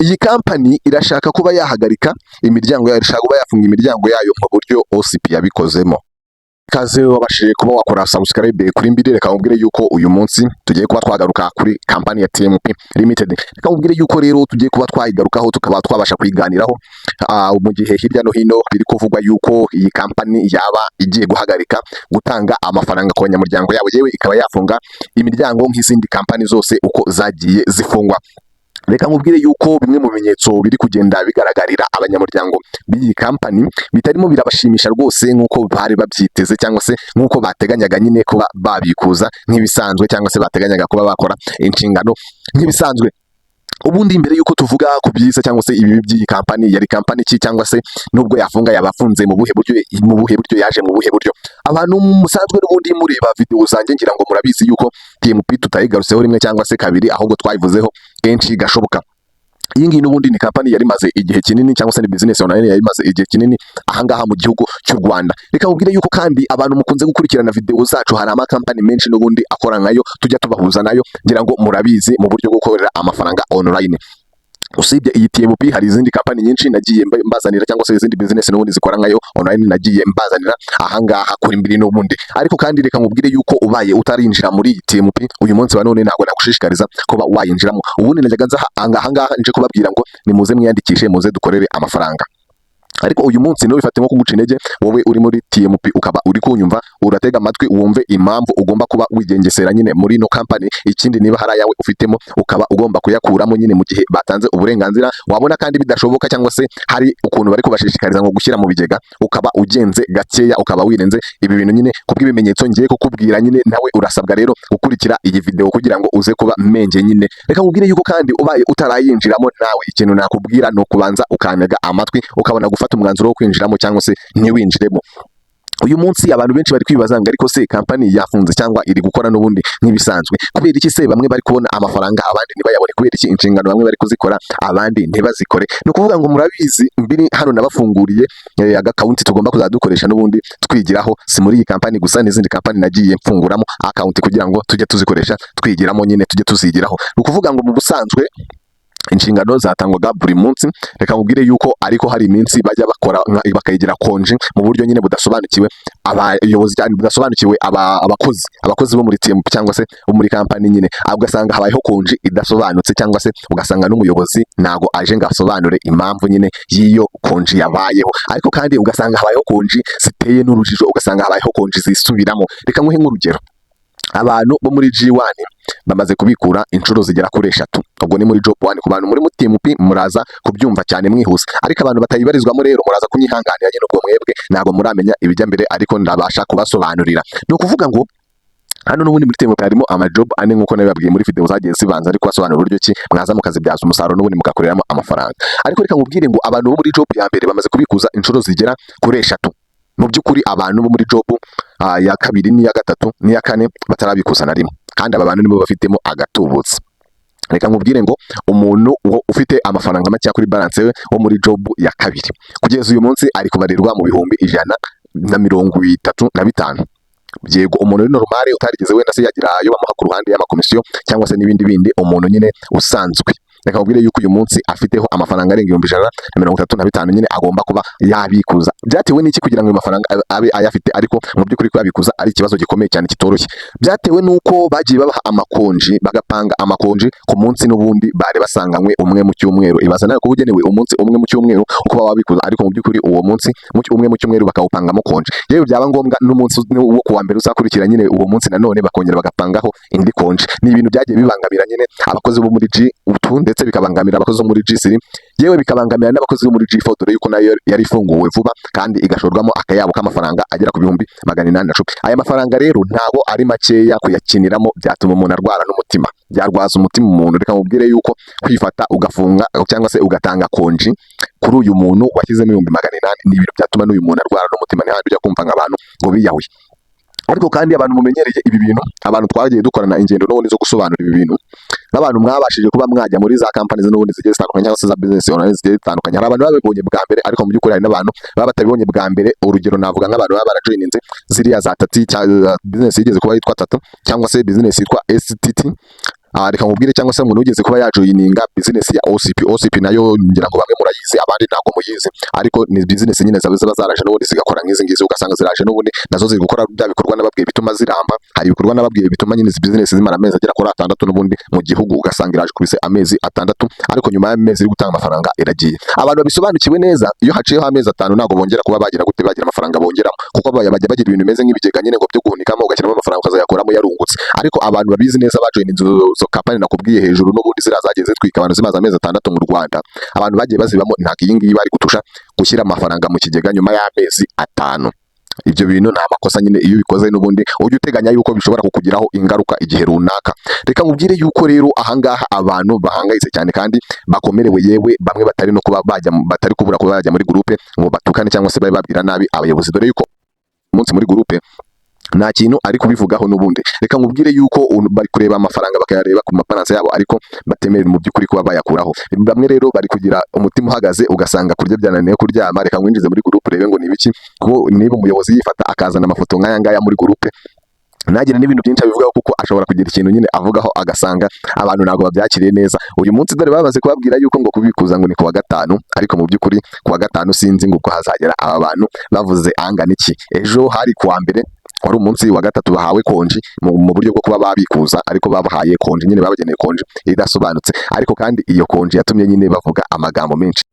Iyi kampani irashaka kuba yahagarika imiryango yayo, irashaka kuba yafunga imiryango yayo mu buryo OCP yabikozemo. Ikaze wabashije kuba wakora subscribe kuri Mbiri. Reka nkubwire yuko uyu munsi tugiye kuba twagaruka kuri kampani ya TMP Limited. Reka nkubwire yuko rero tugiye kuba twayigarukaho, tukaba twabasha kuyiganiraho mu gihe hirya no hino biri kuvugwa yuko iyi kampani yaba igiye guhagarika gutanga amafaranga ku banyamuryango yabo, yewe ikaba yafunga imiryango nk'izindi kampani zose uko zagiye zifungwa. Reka nkubwire yuko bimwe mu bimenyetso biri kugenda bigaragarira abanyamuryango b'iyi kampani bitarimo birabashimisha rwose nk'uko bari babyiteze, cyangwa se nk'uko bateganyaga nyine kuba babikuza nk'ibisanzwe, cyangwa se bateganyaga kuba bakora inshingano nk'ibisanzwe. Ubundi mbere yuko tuvuga ku byiza cyangwa se ibibi by'iyi kampani, yari kampani ki, cyangwa se nubwo yafunga yabafunze mu buhe buryo, mu buhe buryo yaje, mu buhe buryo, abantu musanzwe n'ubundi mureba video zanjye ngira ngo murabizi yuko TMP tutayigarutseho rimwe cyangwa se kabiri, ahubwo twayivuzeho kenshi gashoboka. Iyi ngiyi n'ubundi ni kampani yari imaze igihe kinini, cyangwa se ni business online yari imaze igihe kinini ahangaha mu gihugu cy'u Rwanda. Reka nkubwire yuko kandi abantu mukunze gukurikirana video zacu, hari amakampani menshi n'ubundi akora nkayo tujya tubahuza nayo, ngira ngo murabizi, mu buryo bwo gukorera amafaranga online. Usibye iyi TMP, hari izindi kampani nyinshi nagiye mbazanira, cyangwa se izindi business n'ubundi zikora nkayo online nagiye mbazanira ahangaha kuri Mbiri n'ubundi. Ariko kandi reka nkubwire yuko ubaye utarinjira muri iyi TMP uyu munsi wa none, ntabwo nagushishikariza kuba wayinjiramo. Ubundi najyaga nza ahangaha nje kubabwira ngo nimuze mwiyandikishe, muze dukorere amafaranga, ariko uyu munsi ntubifate nko kuguca intege. Wowe uri muri TMP ukaba uri kunyumva, uratega amatwi wumve impamvu ugomba kuba wigengesera nyine muri ino company. Ikindi, niba hari ayawe ufitemo, ukaba ugomba kuyakuramo nyine mu gihe batanze uburenganzira. Wabona kandi bidashoboka, cyangwa se hari ukuntu bari kubashishikariza ngo gushyira mu bigega, ukaba ugenze gakeya, ukaba wirenze ibi bintu nyine kubw'ibimenyetso ngiye kukubwira nyine. Nawe urasabwa rero gukurikira iyi video kugira ngo uze kuba menge nyine. Reka nkubwire yuko kandi ubaye utarayinjiramo nawe, ikintu nakubwira ni ukubanza ukantega amatwi, ukabona gufata umwanzuro wo kwinjiramo cyangwa se ntiwinjiremo. Uyu munsi abantu benshi bari kwibaza ngo: "Ariko se kampani yafunze cyangwa iri gukora n'ubundi nk'ibisanzwe? Kubera iki se bamwe bari kubona amafaranga, abandi ntibayabone? Kubera iki inshingano bamwe bari kuzikora, abandi ntibazikore?" Ni ukuvuga ngo murabizi, Mbiri hano nabafunguriye agakawunti tugomba kuzadukoresha n'ubundi twigiraho. Si muri iyi kampani gusa, n'izindi kampani nagiye mfunguramo akawunti kugira ngo tujye tuzikoresha twigiramo nyine, tujye tuzigiraho. Ni ukuvuga ngo mu busanzwe inshingano zatangwaga buri munsi. Reka nkubwire yuko ariko hari iminsi bajya bakora bakayigira konji mu buryo nyine budasobanukiwe abayobozi cyane, budasobanukiwe abakozi bo muri TMP cyangwa se bo muri kampani nyine. Aho ugasanga habayeho konji idasobanutse, cyangwa se ugasanga n'umuyobozi ntago aje ngo asobanure impamvu nyine y'iyo konji yabayeho. Ariko kandi ugasanga habayeho konji ziteye n'urujijo, ugasanga habayeho konji zisubiramo. Reka nguhe nk'urugero: abantu bo muri G1 bamaze kubikura inshuro zigera kuri eshatu. Ubwo ni muri job 1. Ku bantu muri mu TMP muraza kubyumva cyane mwihuse, ariko abantu batayibarizwamo rero muraza kunyihanganira nyine, ubwo mwebwe ntabwo muramenya ibijya mbere, ariko ndabasha kubasobanurira. Ni ukuvuga ngo hano n'ubundi muri TMP harimo amajob ane, nk'uko nabibabwiye muri video zagiye zibanza, ariko kubasobanurira uburyo ki mwaza mukazibyaza umusaruro n'ubundi mugakoreramo amafaranga. Ariko reka nkubwire ngo abantu bo muri job ya mbere bamaze kubikuza inshuro zigera kuri eshatu. Mu by'ukuri abantu bo muri job ya kabiri n'iya gatatu n'iya kane batarabikuza na rimwe, kandi aba bantu nibo bafitemo agatubutse. Reka nkubwire ngo umuntu ufite amafaranga make kuri balance we wo muri job ya kabiri, kugeza uyu munsi ari kubarirwa mu 135,000. Yego, umuntu uri normal, utarigeze wenda se yagira ayo bamuha ku ruhande y'amakomisiyo cyangwa se n'ibindi bindi, umuntu nyine usanzwe, reka nkubwire yuko uyu munsi afiteho amafaranga arenga 135,000 nyine agomba kuba yabikuza. Byatewe n'iki kugira ngo ayo mafaranga abe ayafite, ariko mu by'ukuri kuyabikuza ari ikibazo gikomeye cyane kitoroshye? Byatewe n'uko bagiye babaha amakonji, bagapanga amakonji ku munsi n'ubundi bari basanganywe umwe mu cyumweru. Ibaza nawe kuba ugenewe umunsi umwe mu cyumweru ukuba wabikuza, ariko mu by'ukuri uwo munsi umwe mu cyumweru bakawupangamo konji. Yewe, byaba ngombwa n'umunsi wo kuwa mbere uzakurikira nyine uwo munsi nanone bakongera bagapangaho indi konji. Ni ibintu byagiye bibangamira nyine abakozi bo muri G2, ndetse bikabangamira abakozi bo muri G3, yewe bikabangamira n'abakozi bo muri G4, dore yuko nayo yari ifunguwe vuba kandi igashorwamo akayabo k'amafaranga agera ku 810,000. Aya mafaranga rero ntago ari makeya, kuyakiniramo byatuma umuntu arwara n'umutima, byarwaza umutima umuntu. Reka mubwire yuko kwifata ugafunga cyangwa se ugatanga konji kuri uyu muntu washyizemo 800,000 ni ibintu byatuma n'uyu muntu arwara n'umutima. Ni handi ujya kumva ngo abantu ngo biyahuye. Ariko kandi abantu mumenyereye ibi bintu, abantu twagiye dukorana ingendo n'ubundi zo gusobanura ibi bintu, n'abantu mwabashije kuba mwajya muri za company n'ubundi zigiye zitandukanye, cyangwa se za business online zigiye zitandukanye, hari abantu babibonye bwa mbere, ariko mu by'ukuri hari n'abantu baba batabibonye bwa mbere. Urugero navuga nk'abantu baba barajoininze ziriya za tati, business yigeze kuba yitwa Tatu, cyangwa se business yitwa STT. Reka nkubwire, cyangwa se umuntu wigeze kuba yajoininga business ya OCP. OCP nayo ngira ngo bamwe murayizi, abandi ntabwo muyizi, ariko ni business nyine ziba zaraje n'ubundi zigakora nk'izi ngizi, ugasanga ziraje n'ubundi nazo ziri gukora bya bikorwa nababwiye bituma ziramba. Hari ibikorwa nababwiye bituma nyine izi business zimara amezi agera kuri 6 n'ubundi mu gihugu, ugasanga iraje kubise amezi 6, ariko nyuma y'amezi iri gutanga amafaranga iragiye. Abantu babisobanukiwe neza, iyo haciyeho amezi 5 ntabwo bongera kuba bagira gute, bagira amafaranga bongeramo, kuko bajya bagira ibintu bimeze nk'ibigega nyine ngo byo guhunikamo, ugashyiramo amafaranga ukazayakuramo yarungutse. Ariko abantu babizi neza bajoin inzu zo company nakubwiye hejuru n'ubundi, ziriya zagiye zitwika abantu zimaze amezi 6 mu Rwanda, abantu bagiye bazibamo, ntabwo iyi ngiyi bari gutusha gushyira amafaranga mu kigega nyuma y'amezi 5. Ibyo bintu ni amakosa nyine. Iyo ubikoze n'ubundi ujye uteganya yuko bishobora kukugiraho ingaruka igihe runaka. Reka nkubwire yuko rero ahangaha abantu bahangayitse cyane kandi bakomerewe, yewe bamwe batari no kuba bajya, batari kubura kuba bajya muri groupe ngo batukane cyangwa se babe babwira nabi abayobozi, dore yuko umunsi muri groupe nta kintu ari kubivugaho n'ubundi. Reka nkubwire yuko bari kureba amafaranga, bakayareba ku mabalance yabo, ariko batemerewe mu by'ukuri kuba bayakuraho. Bamwe rero bari kugira umutima uhagaze, ugasanga kurya byananiye kuryama. Reka nkwinjize muri groupe urebe ngo ni ibiki, kuko niba umuyobozi yifata akazana amafoto nk'aya ngaya muri groupe, ntagire n'ibintu byinshi abivugaho, kuko ashobora kugira ikintu nyine avugaho agasanga abantu ntabwo babyakiriye neza. Uyu munsi dore bamaze kubabwira yuko ngo kubikuza ngo ni kuwa gatanu, ariko mu by'ukuri kuwa gatanu sinzi ngo ubwo hazagera aba bantu bavuze angana iki. Ejo hari kuwa mbere, wari umunsi wa gatatu bahawe konji mu buryo bwo kuba babikuza, ariko babahaye konji nyine, babageneye konji idasobanutse, ariko kandi iyo konji yatumye nyine bavuga amagambo menshi.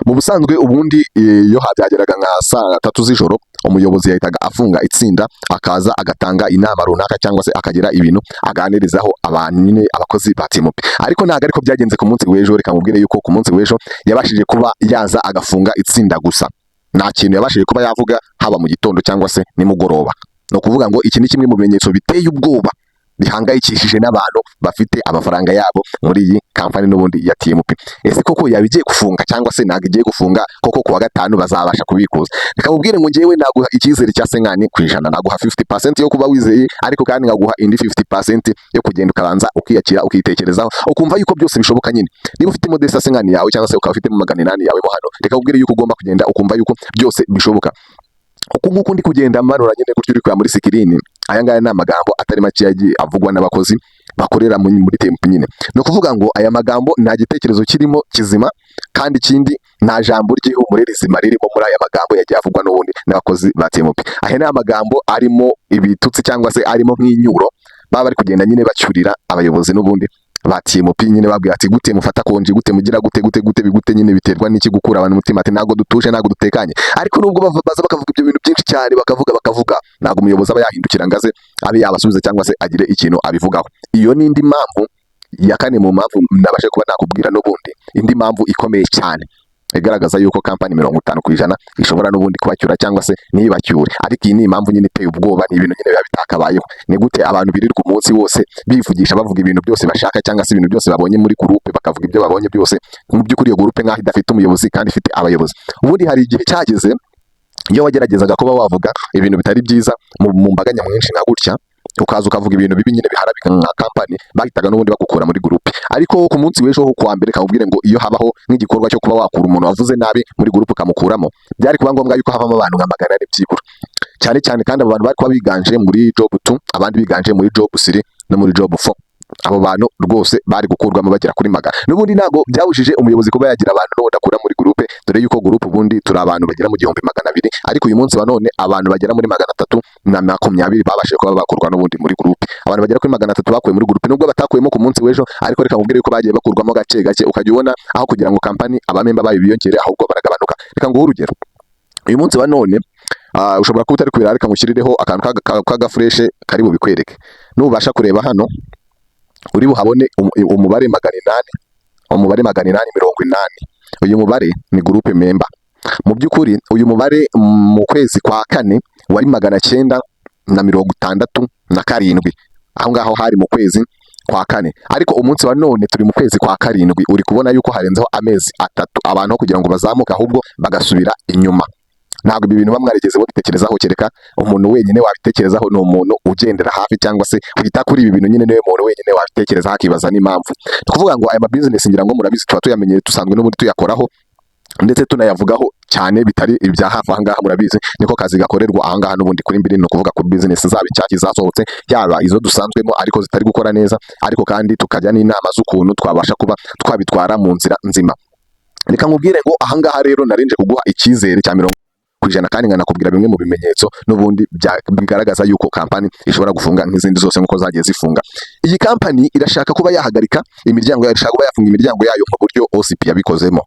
Mu busanzwe ubundi iyo byageraga nka saa 3 z'ijoro, umuyobozi yahitaga afunga itsinda, akaza agatanga inama runaka cyangwa se akagira ibintu aganirizaho abantu nyine, abakozi ba TMP, ariko ntabwo ariko byagenze ku munsi w'ejo. Reka mubwire yuko ku munsi w'ejo yabashije kuba yaza agafunga itsinda gusa, nta kintu yabashije kuba yavuga haba mu gitondo cyangwa se nimugoroba. Ni ukuvuga ngo iki ni kimwe mu bimenyetso biteye ubwoba bihangayikishije n'abantu bafite amafaranga yabo muri iyi kampani n'ubundi ya TMP. Ese koko yaba igiye gufunga cyangwa se ntabwo igiye gufunga? Koko kuwa gatanu bazabasha kubikuza? Reka mubwire ngo njyewe naguha icyizere cya 50%, naguha 50% yo kuba wizeye, ariko kandi nkaguha indi 50% yo kugenda ukabanza ukiyakira, ukitekerezaho, ukumva yuko byose bishoboka nyine. Niba ufitemo 250 yawe cyangwa se ukaba ufitemo 800 yawe mo hano, reka nkubwire yuko ugomba kugenda ukumva yuko byose bishoboka. Uku nguku ndi kugenda manura nyine gutyo uri kureba muri screen, aya ngaya ni amagambo atari make yagiye avugwa n'abakozi bakorera muri TMP nyine. Ni ukuvuga ngo aya magambo nta gitekerezo kirimo kizima, kandi ikindi nta jambo ry'ihumure rizima ririmo muri aya magambo yagiye avugwa n'ubundi n'abakozi ba TMP. Aya ni amagambo arimo ibitutsi cyangwa se arimo nk'inyuro baba bari kugenda nyine bacyurira abayobozi n'ubundi ba TMP nyine, babwira ati: "Gute mufata konji? Gute mugira gute, gute, gute, bigute nyine? Biterwa n'iki gukura abantu umutima?" Ati: "Ntabwo dutuje, ntabwo dutekanye." Ariko nubwo baza bakavuga ibyo bintu byinshi cyane, bakavuga, ntabwo umuyobozi aba yahindukira ngo aze abe yabasubiza cyangwa se agire ikintu abivugaho. Iyo ni indi mpamvu ya kane mu mpamvu nabashe kuba nakubwira n'ubundi, indi mpamvu ikomeye cyane igaragaza yuko kampani 50% ishobora n'ubundi kubacyura cyangwa se ntibacyure. Ariko iyi ni impamvu nyine iteye ubwoba, ni ibintu nyine biba bitakabayeho. Ni gute abantu birirwa umunsi wose bivugisha, bavuga ibintu byose bashaka cyangwa se ibintu byose babonye muri groupe, bakavuga ibyo babonye byose? Mu by'ukuri iyo groupe nk'aho idafite umuyobozi kandi ifite abayobozi. Ubundi hari igihe cyageze iyo wageragezaga kuba wavuga ibintu bitari byiza mu mbaga nyamwinshi nka gutya, ukaza ukavuga ibintu bibi nyine biharabika nka kampani, bahitaga n'ubundi bagukura muri groupe. Ariko ku munsi w'ejo ho kuwa mbere, kamubwire ngo iyo habaho nk'igikorwa cyo kuba wakura umuntu wavuze nabi muri groupe ukamukuramo, byari kuba ngombwa yuko havamo abantu nka 400 byibura, cyane cyane kandi abo bantu bari kuba biganje muri job 2, abandi biganje muri job 3 no muri job 4. Abo bantu rwose bari gukurwamo bagera kuri 100. N'ubundi ntabwo byabujije umuyobozi kuba yagira abantu n'ubundi akura muri groupe, dore yuko groupe ubundi turi abantu bagera mu 1200, ariko uyu munsi wa none abantu bagera muri 320 babashije kuba bakurwa n'ubundi muri groupe. Abantu bagera kuri 300 bakuwe muri groupe, nubwo batakuyemo ku munsi w'ejo, ariko reka nkubwire yuko bagiye bakurwamo gake gake, ukajya ubona aho kugira ngo kampani abamemba bayo biyongere, ahubwo baragabanuka. Reka nguhe urugero. Uyu munsi wa none ushobora kuba utari kubireba, reka ngushyirireho akantu k'agaflèche kari bubikwereke. Nubasha kureba hano uri buhabone umubare 800, umubare 880. Uyu mubare ni groupe member. Mu by'ukuri uyu mubare mu kwezi kwa kane wari 967, aho ngaho hari mu kwezi kwa kane, ariko umunsi wa none turi mu kwezi kwa karindwi, uri kubona yuko harenzeho amezi 3, abantu aho kugira ngo bazamuke ahubwo bagasubira inyuma. Ntabwo ibi bintu muba mwarigeze mubitekerezaho, kereka umuntu wenyine wabitekerezaho ni umuntu ugendera hafi cyangwa se wita kuri ibi bintu nyine, niwe muntu wenyine wabitekerezaho akibaza n'impamvu. Ni ukuvuga ngo aya ma business ngira ngo murabizi, tuba tuyamenyereye, dusanzwe n'ubundi tuyakoraho ndetse tunayavugaho. cyane bitari ibya hafi ahangaha. Murabizi, niko kazi gakorerwa ahangaha n'ubundi kuri Mbiri, ni ukuvuga ku business zaba inshyashya zasohotse, yaba izo dusanzwemo ariko zitari gukora neza, ariko kandi tukajya n'inama z'ukuntu twabasha kuba twabitwara mu nzira nzima. Reka nkubwire ngo ahangaha rero narinje kuguha icyizere cya 50%, kandi nkanakubwira bimwe mu bimenyetso n'ubundi bigaragaza yuko kampani ishobora gufunga nk'izindi zose nk'uko zagiye zifunga. Iyi kampani irashaka kuba yahagarika imiryango yayo, irashaka kuba yafunga imiryango yayo mu buryo OCP yabikozemo.